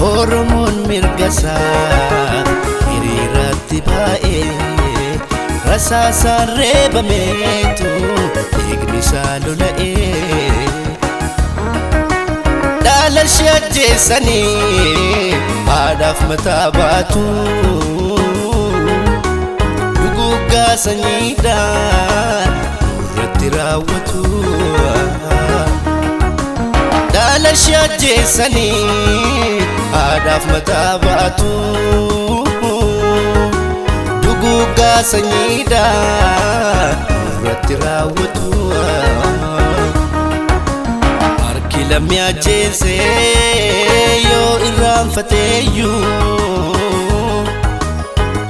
Oromoon mirga isaa hiriiratti baa'ee rasaasaan reebameetu dhiigni isaa lola'ee. Dhaala ishee ajjeesanii haadhaaf mataa baatu. Duguuggaa sanyiidhaan nurratti raawwatu. Dhaala ishee ajjeesanii haadhaaf mataa baatu. Duguuggaa sanyiidhaan nurratti raawwatu. Harki lammi ajjeese yoo irraanfateeyyuu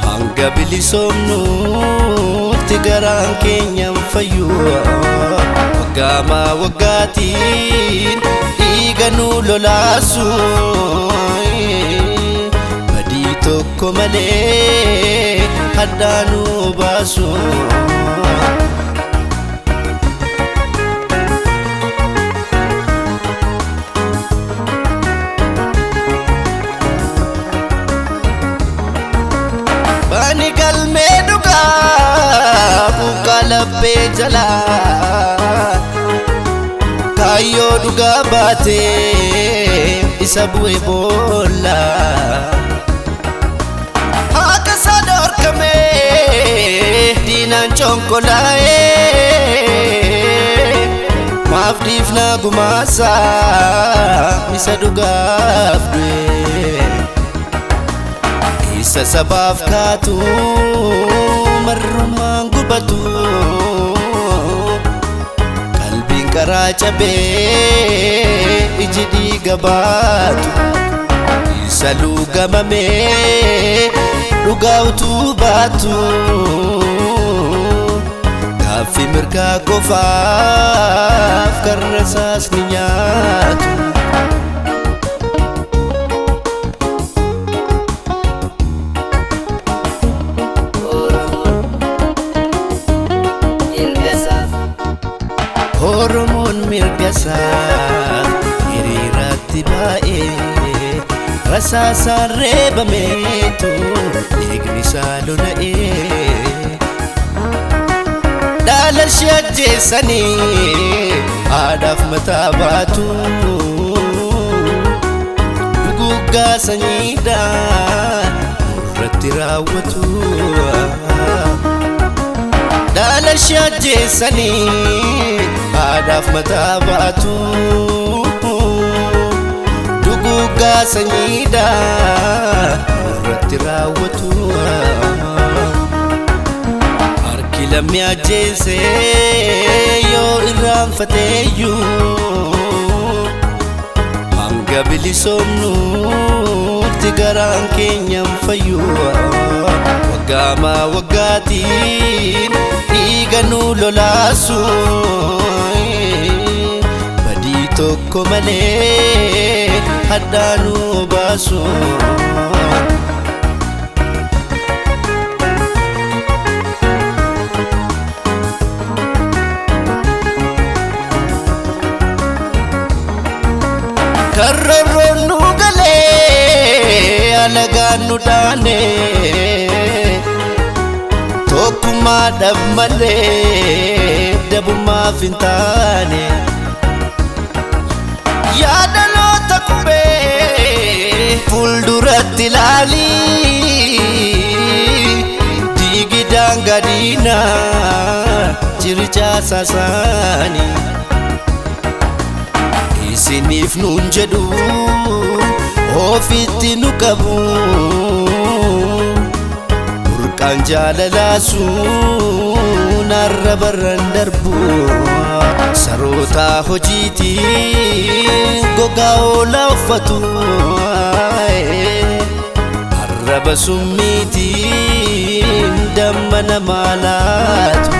hanga bilisoomnutti garaan keenya hin fayyu. Waggaamaa waggaatiin dhiiga nu lolaasu badii tokko malee haddaa nu baasu. Bani galmee dhugaa buqqaa laphee jalaa kaayyoo dhugaa baatee isa bu'e boolla. Haqa isaa dhorkamee diinaan conkolaa'ee maaf dhiifnaa gumaasaa isa dhugaaf du'e. Isa sabaaf kaatu marrumaan gubatu qalbiin karaa cabee iji dhiiga baatu. Isa luugamamee dhugaa utuu baatu gaaffii mirgaa qofaaf karra isaas ni nyaatu. Oromoon mirga isaa hiriiratti baa'ee rasaasaan reebameetu dhiigni isaa lola'ee. Dhaala ishee ajjeesanii haadhaaf mataa baatu. Duguuggaa sanyiidhaan nurratti raawwatu. Dhaala ishee ajjeesanii haadhaaf mataa baatu. Duguuggaa sanyiidhaan nurratti raawwatu. Harki lammi ajjeese yoo irraanfateeyyuu hanga bilisoomnutti garaan keenya hin fayyu. Waggaamaa waggaatiin dhiiga nu lolaasu badii tokko malee haddaa nu baasu. Karroorroon nu galee alagaan nu dhaane tokkummaadhaaf malee dabummaaf hin taane. Yaadaloota qubee fuulduratti ilaali diigi daangaa diinaa jirichaa saasaanii. Isiniif nuun jedhu ofitti nu qabu burqaan jaalalaa sun har'a barran darbu. Saroota hojiitiin gogaa oolaa uffatu arraba summiitiin damma namaa laatu.